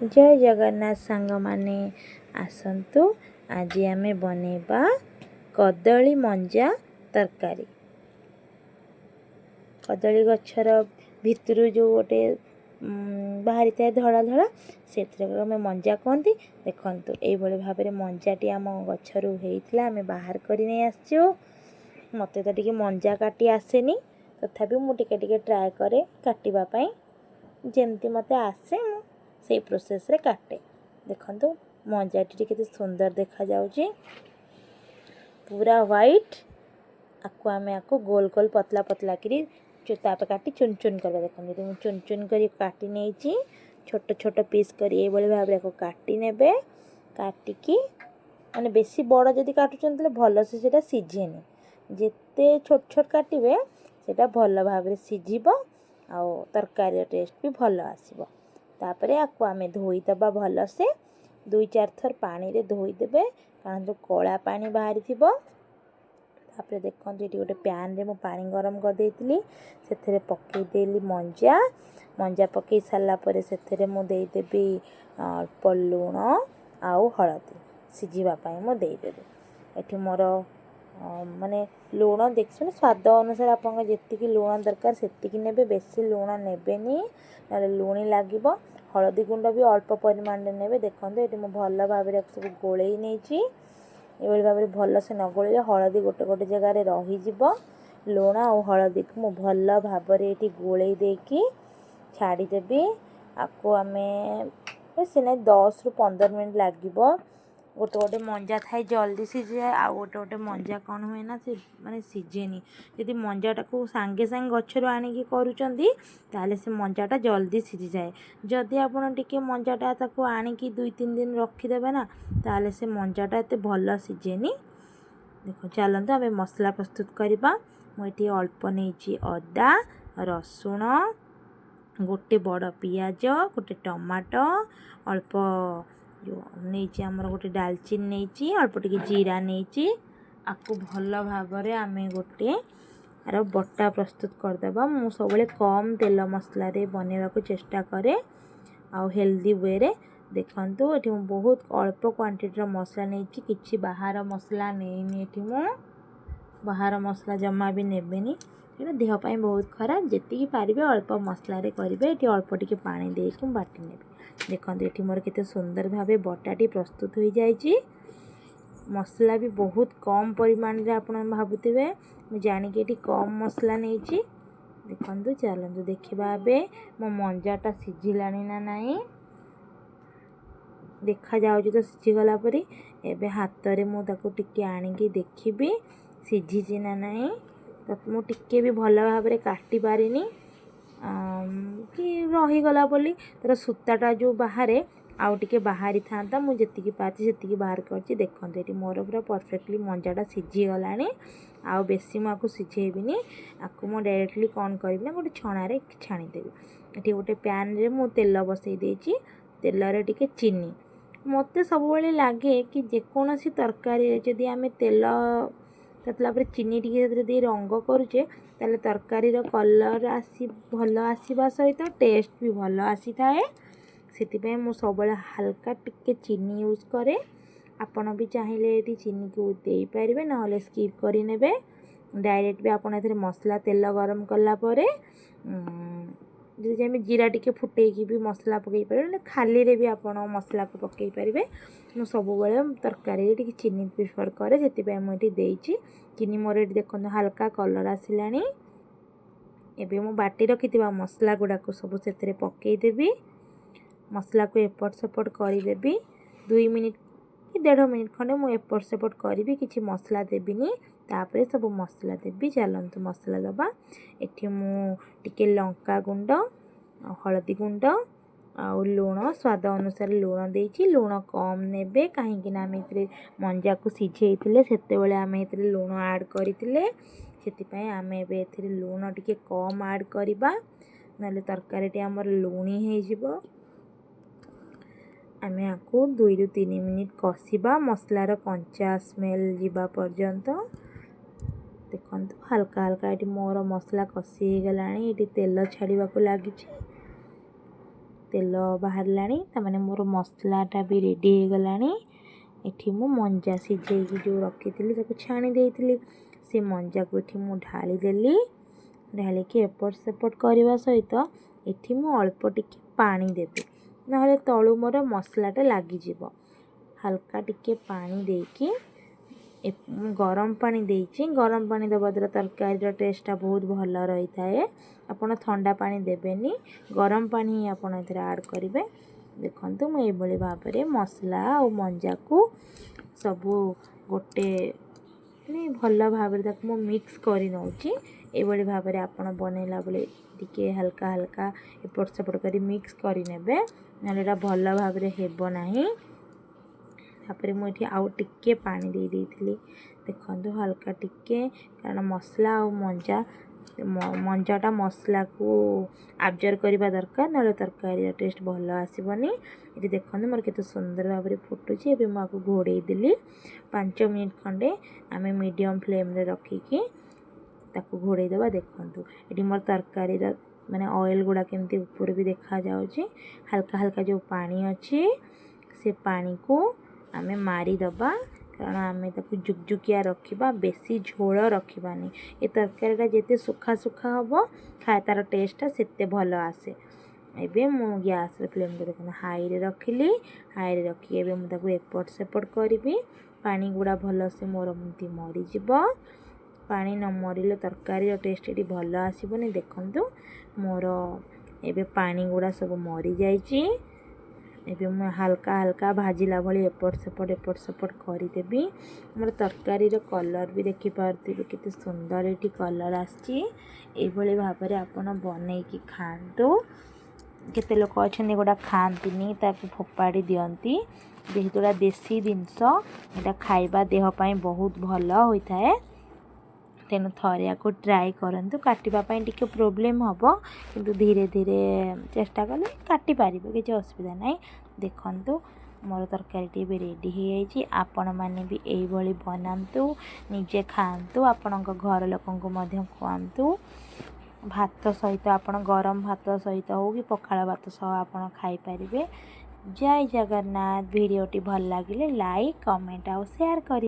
ଜୟ ଜଗନ୍ନାଥ ସାଙ୍ଗମାନେ, ଆସନ୍ତୁ ଆଜି ଆମେ ବନେଇବା କଦଳୀ ମଞ୍ଜା ତରକାରୀ। କଦଳୀ ଗଛର ଭିତରୁ ଯେଉଁ ଗୋଟେ ବାହାରିଥାଏ ଧଳା ଧଳା, ସେଥିରେ ଆମେ ମଞ୍ଜା କୁହନ୍ତି। ଦେଖନ୍ତୁ, ଏଇଭଳି ଭାବରେ ମଞ୍ଜାଟି ଆମ ଗଛରୁ ହେଇଥିଲା, ଆମେ ବାହାର କରି ନେଇ ଆସିଛୁ। ମୋତେ ତ ଟିକେ ମଞ୍ଜା କାଟି ଆସେନି, ତଥାପି ମୁଁ ଟିକେ ଟିକେ ଟ୍ରାଏ କରେ କାଟିବା ପାଇଁ। ଯେମିତି ମୋତେ ଆସେ, ମୁଁ ସେଇ ପ୍ରୋସେସ୍ରେ କାଟେ। ଦେଖନ୍ତୁ, ମଞ୍ଜାଟି କେତେ ସୁନ୍ଦର ଦେଖାଯାଉଛି, ପୁରା ହ୍ୱାଇଟ୍। ଆକୁ ଆମେ ଆକୁ ଗୋଲ ଗୋଲ ପତଲା ପତଲା କରି ତାପରେ କାଟି ଚୁନ ଚୁନ କରିବା। ଦେଖନ୍ତୁ, ମୁଁ ଚୁନ ଚୁନ କରି କାଟି ନେଇଛି, ଛୋଟ ଛୋଟ ପିସ୍ କରି। ଏଇଭଳି ଭାବରେ ଆକୁ କାଟି ନେବେ। କାଟିକି ମାନେ ବେଶୀ ବଡ଼ ଯଦି କାଟୁଛନ୍ତି, ତାହେଲେ ଭଲସେ ସେଇଟା ସିଝେନି। ଯେତେ ଛୋଟ ଛୋଟ କାଟିବେ, ସେଇଟା ଭଲ ଭାବରେ ସିଝିବ ଆଉ ତରକାରୀର ଟେଷ୍ଟ ବି ଭଲ ଆସିବ। ତାପରେ ଆକୁ ଆମେ ଧୋଇଦେବା ଭଲସେ, ଦୁଇ ଚାରି ଥର ପାଣିରେ ଧୋଇଦେବେ, କାରଣ ଯେଉଁ କଳା ପାଣି ବାହାରିଥିବ। ତାପରେ ଦେଖନ୍ତୁ, ଏଠି ଗୋଟେ ପ୍ୟାନ୍ରେ ମୁଁ ପାଣି ଗରମ କରିଦେଇଥିଲି, ସେଥିରେ ପକାଇଦେଲି ମଞ୍ଜା। ମଞ୍ଜା ପକାଇ ସାରିଲା ପରେ ସେଥିରେ ମୁଁ ଦେଇଦେବି ଅଳ୍ପ ଲୁଣ ଆଉ ହଳଦୀ, ସିଝିବା ପାଇଁ ମୁଁ ଦେଇଦେବି। ଏଠି ମୋର ମାନେ ଲୁଣ ଦେଖିବେ, ସ୍ୱାଦ ଅନୁସାରେ ଆପଣଙ୍କ ଯେତିକି ଲୁଣ ଦରକାର ସେତିକି ନେବେ। ବେଶୀ ଲୁଣ ନେବେନି, ନହେଲେ ଲୁଣି ଲାଗିବ। ହଳଦୀ ଗୁଣ୍ଡ ବି ଅଳ୍ପ ପରିମାଣରେ ନେବେ। ଦେଖନ୍ତୁ, ଏଠି ମୁଁ ଭଲ ଭାବରେ ସବୁ ଗୋଳେଇ ନେଇଛି। ଏଇଭଳି ଭାବରେ ଭଲସେ ନ ଗୋଳେଇଲେ ହଳଦୀ ଗୋଟେ ଗୋଟେ ଜାଗାରେ ରହିଯିବ। ଲୁଣ ଆଉ ହଳଦୀକୁ ମୁଁ ଭଲ ଭାବରେ ଏଠି ଗୋଳେଇ ଦେଇକି ଛାଡ଼ିଦେବି। ଆକୁ ଆମେ ବେଶୀ ନାହିଁ, 10ରୁ 15 ମିନିଟ୍ ଲାଗିବ। ଗୋଟେ ଗୋଟେ ମଞ୍ଜା ଥାଏ ଜଲ୍ଦି ସିଝିଯାଏ, ଆଉ ଗୋଟେ ଗୋଟେ ମଞ୍ଜା କ'ଣ ହୁଏ ନା ସେ ମାନେ ସିଝେନି। ଯଦି ମଞ୍ଜାଟାକୁ ସାଙ୍ଗେ ସାଙ୍ଗେ ଗଛରୁ ଆଣିକି କରୁଛନ୍ତି, ତାହେଲେ ସେ ମଞ୍ଜାଟା ଜଲ୍ଦି ସିଝିଯାଏ। ଯଦି ଆପଣ ଟିକେ ମଞ୍ଜାଟା ତାକୁ ଆଣିକି 2-3 ଦିନ ରଖିଦେବେ ନା, ତାହେଲେ ସେ ମଞ୍ଜାଟା ଏତେ ଭଲ ସିଝେନି। ଦେଖ, ଚାଲନ୍ତୁ ଆମେ ମସଲା ପ୍ରସ୍ତୁତ କରିବା। ମୁଁ ଏଠି ଅଳ୍ପ ନେଇଛି ଅଦା, ରସୁଣ, ଗୋଟେ ବଡ଼ ପିଆଜ, ଗୋଟେ ଟମାଟୋ, ଅଳ୍ପ ଯେଉଁ ନେଇଛି ଆମର ଗୋଟେ ଡାଲଚିନି ନେଇଛି, ଅଳ୍ପ ଟିକେ ଜିରା ନେଇଛି। ଆକୁ ଭଲ ଭାବରେ ଆମେ ଗୋଟେ ଆର ବଟା ପ୍ରସ୍ତୁତ କରିଦେବା। ମୁଁ ସବୁବେଳେ କମ୍ ତେଲ ମସଲାରେ ବନେଇବାକୁ ଚେଷ୍ଟା କରେ ଆଉ ହେଲ୍ଦି ୱେରେ। ଦେଖନ୍ତୁ, ଏଠି ମୁଁ ବହୁତ ଅଳ୍ପ କ୍ୱାଣ୍ଟିଟିର ମସଲା ନେଇଛି, କିଛି ବାହାର ମସଲା ନେଇନି। ଏଠି ମୁଁ ବାହାର ମସଲା ଜମା ବି ନେବେନି, ଏଇଟା ଦେହ ପାଇଁ ବହୁତ ଖରାପ। ଯେତିକି ପାରିବେ ଅଳ୍ପ ମସଲାରେ କରିବେ। ଏଠି ଅଳ୍ପ ଟିକେ ପାଣି ଦେଇକି ମୁଁ ବାଟି ନେବି। ଦେଖନ୍ତୁ, ଏଠି ମୋର କେତେ ସୁନ୍ଦର ଭାବେ ବଟାଟି ପ୍ରସ୍ତୁତ ହୋଇଯାଇଛି। ମସଲା ବି ବହୁତ କମ୍ ପରିମାଣରେ। ଆପଣ ଭାବୁଥିବେ, ମୁଁ ଜାଣିକି ଏଠି କମ୍ ମସଲା ନେଇଛି। ଦେଖନ୍ତୁ, ଚାଲନ୍ତୁ ଦେଖିବା ଏବେ ମୋ ମଞ୍ଜାଟା ସିଝିଲାଣି ନା ନାହିଁ। ଦେଖାଯାଉଛି ତ ସିଝିଗଲା ପରି। ଏବେ ହାତରେ ମୁଁ ତାକୁ ଟିକେ ଆଣିକି ଦେଖିବି ସିଝିଛି ନା ନାହିଁ। ତ ମୁଁ ଟିକେ ବି ଭଲ ଭାବରେ କାଟି ପାରିନି କି ରହିଗଲା ବୋଲି। ତା'ର ସୂତାଟା ଯେଉଁ ବାହାରେ, ଆଉ ଟିକେ ବାହାରିଥାନ୍ତା। ମୁଁ ଯେତିକି ପାରିଛି ସେତିକି ବାହାର କରିଛି। ଦେଖନ୍ତୁ, ଏଠି ମୋର ପୁରା ପରଫେକ୍ଟଲି ମଞ୍ଜାଟା ସିଝିଗଲାଣି। ଆଉ ବେଶୀ ମୁଁ ଆକୁ ସିଝେଇବିନି। ଆକୁ ମୁଁ ଡାଇରେକ୍ଟଲି କ'ଣ କରିବି ନା ଗୋଟେ ଛଣାରେ ଛାଣିଦେବି। ଏଠି ଗୋଟେ ପ୍ୟାନ୍ରେ ମୁଁ ତେଲ ବସେଇ ଦେଇଛି, ତେଲରେ ଟିକେ ଚିନି। ମୋତେ ସବୁବେଳେ ଲାଗେ କି ଯେକୌଣସି ତରକାରୀରେ ଯଦି ଆମେ ତେଲ ତାତିଲା ପରେ ଚିନି ଟିକେ ସେଥିରେ ଦେଇ ରଙ୍ଗ କରୁଛେ, ତାହେଲେ ତରକାରୀର କଲର୍ ଆସି ଭଲ ଆସିବା ସହିତ ଟେଷ୍ଟ ବି ଭଲ ଆସିଥାଏ। ସେଥିପାଇଁ ମୁଁ ସବୁବେଳେ ହାଲକା ଟିକେ ଚିନି ୟୁଜ୍ କରେ। ଆପଣ ବି ଚାହିଁଲେ ଏଠି ଚିନିକୁ ଦେଇପାରିବେ, ନହେଲେ ସ୍କିପ୍ କରିନେବେ। ଡାଇରେକ୍ଟ ବି ଆପଣ ଏଥିରେ ମସଲା ତେଲ ଗରମ କଲା ପରେ ଯଦି ଚାହିଁବେ ଜିରା ଟିକେ ଫୁଟେଇକି ବି ମସଲା ପକାଇ ପାରିବେ, ନହେଲେ ଖାଲିରେ ବି ଆପଣ ମସଲାକୁ ପକାଇ ପାରିବେ। ମୁଁ ସବୁବେଳେ ତରକାରୀରେ ଟିକେ ଚିନି ପ୍ରିଫର୍ କରେ, ସେଥିପାଇଁ ମୁଁ ଏଠି ଦେଇଛି ଚିନି। ମୋର ଏଠି ଦେଖନ୍ତୁ, ହାଲକା କଲର୍ ଆସିଲାଣି। ଏବେ ମୁଁ ବାଟି ରଖିଥିବା ମସଲା ଗୁଡ଼ାକୁ ସବୁ ସେଥିରେ ପକାଇଦେବି। ମସଲାକୁ ଏପଟ ସେପଟ କରିଦେବି। 2 ମିନିଟ୍ କି ଦେଢ଼ ମିନିଟ୍ ଖଣ୍ଡେ ମୁଁ ଏପଟ ସେପଟ କରିବି, କିଛି ମସଲା ଦେବିନି। ତାପରେ ସବୁ ମସଲା ଦେବି। ଚାଲନ୍ତୁ ମସଲା ଦେବା। ଏଠି ମୁଁ ଟିକେ ଲଙ୍କା ଗୁଣ୍ଡ, ହଳଦୀ ଗୁଣ୍ଡ ଆଉ ଲୁଣ, ସ୍ୱାଦ ଅନୁସାରେ ଲୁଣ ଦେଇଛି। ଲୁଣ କମ୍ ନେବେ, କାହିଁକି ନା ଆମେ ଏଥିରେ ମଞ୍ଜାକୁ ସିଝେଇଥିଲେ, ସେତେବେଳେ ଆମେ ଏଥିରେ ଲୁଣ ଆଡ଼୍ କରିଥିଲେ। ସେଥିପାଇଁ ଆମେ ଏବେ ଏଥିରେ ଲୁଣ ଟିକେ କମ୍ ଆଡ଼୍ କରିବା, ନହେଲେ ତରକାରୀଟି ଆମର ଲୁଣି ହେଇଯିବ। ଆମେ ଆକୁ 2ରୁ 3 ମିନିଟ୍ କଷିବା, ମସଲାର କଞ୍ଚା ସ୍ମେଲ୍ ଯିବା ପର୍ଯ୍ୟନ୍ତ। ଦେଖନ୍ତୁ, ହାଲକା ହାଲକା ଏଠି ମୋର ମସଲା କଷି ହେଇଗଲାଣି। ଏଠି ତେଲ ଛାଡ଼ିବାକୁ ଲାଗିଛି। ତେଲ ବାହାରିଲାଣି, ତାମାନେ ମୋର ମସଲାଟା ବି ରେଡ଼ି ହେଇଗଲାଣି। ଏଠି ମୁଁ ମଞ୍ଜା ସିଝେଇକି ଯେଉଁ ରଖିଥିଲି, ତାକୁ ଛାଣି ଦେଇଥିଲି, ସେ ମଞ୍ଜାକୁ ଏଠି ମୁଁ ଢାଳିଦେଲି। ଢାଳିକି ଏପଟ ସେପଟ କରିବା ସହିତ ଏଠି ମୁଁ ଅଳ୍ପ ଟିକେ ପାଣି ଦେବି, ନହେଲେ ତଳୁ ମୋର ମସଲାଟା ଲାଗିଯିବ। ହାଲକା ଟିକେ ପାଣି ଦେଇକି, ମୁଁ ଗରମ ପାଣି ଦେଇଛି। ଗରମ ପାଣି ଦେବା ଦ୍ୱାରା ତରକାରୀର ଟେଷ୍ଟଟା ବହୁତ ଭଲ ରହିଥାଏ। ଆପଣ ଥଣ୍ଡା ପାଣି ଦେବେନି, ଗରମ ପାଣି ହିଁ ଆପଣ ଏଥିରେ ଆଡ଼୍ କରିବେ। ଦେଖନ୍ତୁ, ମୁଁ ଏଇଭଳି ଭାବରେ ମସଲା ଆଉ ମଞ୍ଜାକୁ ସବୁ ଗୋଟେ ମାନେ ଭଲ ଭାବରେ ତାକୁ ମୁଁ ମିକ୍ସ କରି ନେଉଛି। ଏଇଭଳି ଭାବରେ ଆପଣ ବନେଇଲା ବେଳେ ଟିକେ ହାଲକା ହାଲକା ଏପଟ ସେପଟ କରି ମିକ୍ସ କରିନେବେ, ନହେଲେ ଏଇଟା ଭଲ ଭାବରେ ହେବ ନାହିଁ। ତାପରେ ମୁଁ ଏଠି ଆଉ ଟିକେ ପାଣି ଦେଇ ଦେଇଥିଲି, ଦେଖନ୍ତୁ, ହାଲକା ଟିକେ, କାରଣ ମସଲା ଆଉ ମଞ୍ଜାଟା ମସଲାକୁ ଆବଜର୍ବ କରିବା ଦରକାର, ନହେଲେ ତରକାରୀର ଟେଷ୍ଟ ଭଲ ଆସିବନି। ଏଠି ଦେଖନ୍ତୁ, ମୋର କେତେ ସୁନ୍ଦର ଭାବରେ ଫୁଟୁଛି। ଏବେ ମୁଁ ଆକୁ ଘୋଡ଼େଇ ଦେଲି। 5 ମିନିଟ୍ ଖଣ୍ଡେ ଆମେ ମିଡ଼ିୟମ୍ ଫ୍ଲେମ୍ରେ ରଖିକି ତାକୁ ଘୋଡ଼େଇ ଦେବା। ଦେଖନ୍ତୁ, ଏଠି ମୋର ତରକାରୀର ମାନେ ଅଏଲ୍ ଗୁଡ଼ା କେମିତି ଉପରୁ ବି ଦେଖାଯାଉଛି। ହାଲକା ହାଲକା ଯେଉଁ ପାଣି ଅଛି, ସେ ପାଣିକୁ ଆମେ ମାରିଦେବା, କାରଣ ଆମେ ତାକୁ ଜୁକଜୁକିଆ ରଖିବା, ବେଶୀ ଝୋଳ ରଖିବାନି। ଏ ତରକାରୀଟା ଯେତେ ଶୁଖା ଶୁଖା ହେବ, ତା'ର ଟେଷ୍ଟଟା ସେତେ ଭଲ ଆସେ। ଏବେ ମୁଁ ଗ୍ୟାସ୍ର ଫ୍ଲେମ୍କୁ ଦେଖନ୍ତୁ ହାଇରେ ରଖିଲି। ହାଇରେ ରଖି ଏବେ ମୁଁ ତାକୁ ଏପଟ ସେପଟ କରିବି। ପାଣି ଗୁଡ଼ା ଭଲସେ ମୋର ଏମିତି ମରିଯିବ। ପାଣି ନ ମରିଲେ ତରକାରୀର ଟେଷ୍ଟ ଏଠି ଭଲ ଆସିବନି। ଦେଖନ୍ତୁ, ମୋର ଏବେ ପାଣି ଗୁଡ଼ା ସବୁ ମରିଯାଇଛି। ଏବେ ମୁଁ ହାଲକା ହାଲକା ଭାଜିଲା ଭଳି ଏପଟ ସେପଟ ଏପଟ ସେପଟ କରିଦେବି। ମୋର ତରକାରୀର କଲର୍ ବି ଦେଖିପାରୁଥିବେ, କେତେ ସୁନ୍ଦର ଏଠି କଲର୍ ଆସିଛି। ଏଇଭଳି ଭାବରେ ଆପଣ ବନେଇକି ଖାଆନ୍ତୁ। କେତେ ଲୋକ ଅଛନ୍ତି ଏଗୁଡ଼ା ଖାଆନ୍ତିନି, ତାକୁ ଫୋପାଡ଼ି ଦିଅନ୍ତି। ଯେହେତୁ ଏଇଟା ଦେଶୀ ଜିନିଷ, ଏଇଟା ଖାଇବା ଦେହ ପାଇଁ ବହୁତ ଭଲ ହୋଇଥାଏ। ତେଣୁ ଥରେ ୟାକୁ ଟ୍ରାଏ କରନ୍ତୁ। କାଟିବା ପାଇଁ ଟିକେ ପ୍ରୋବ୍ଲେମ୍ ହେବ, କିନ୍ତୁ ଧୀରେ ଧୀରେ ଚେଷ୍ଟା କଲେ କାଟିପାରିବେ, କିଛି ଅସୁବିଧା ନାହିଁ। ଦେଖନ୍ତୁ, ମୋର ତରକାରୀଟି ଏବେ ରେଡ଼ି ହେଇଯାଇଛି। ଆପଣମାନେ ବି ଏଇଭଳି ବନାନ୍ତୁ, ନିଜେ ଖାଆନ୍ତୁ, ଆପଣଙ୍କ ଘର ଲୋକଙ୍କୁ ମଧ୍ୟ ଖୁଆନ୍ତୁ। ଭାତ ସହିତ ଆପଣ, ଗରମ ଭାତ ସହିତ ହେଉ କି ପଖାଳ ଭାତ ସହ ଆପଣ ଖାଇପାରିବେ। ଜୟ ଜଗନ୍ନାଥ। ଭିଡ଼ିଓଟି ଭଲ ଲାଗିଲେ ଲାଇକ୍, କମେଣ୍ଟ ଆଉ ସେୟାର କରି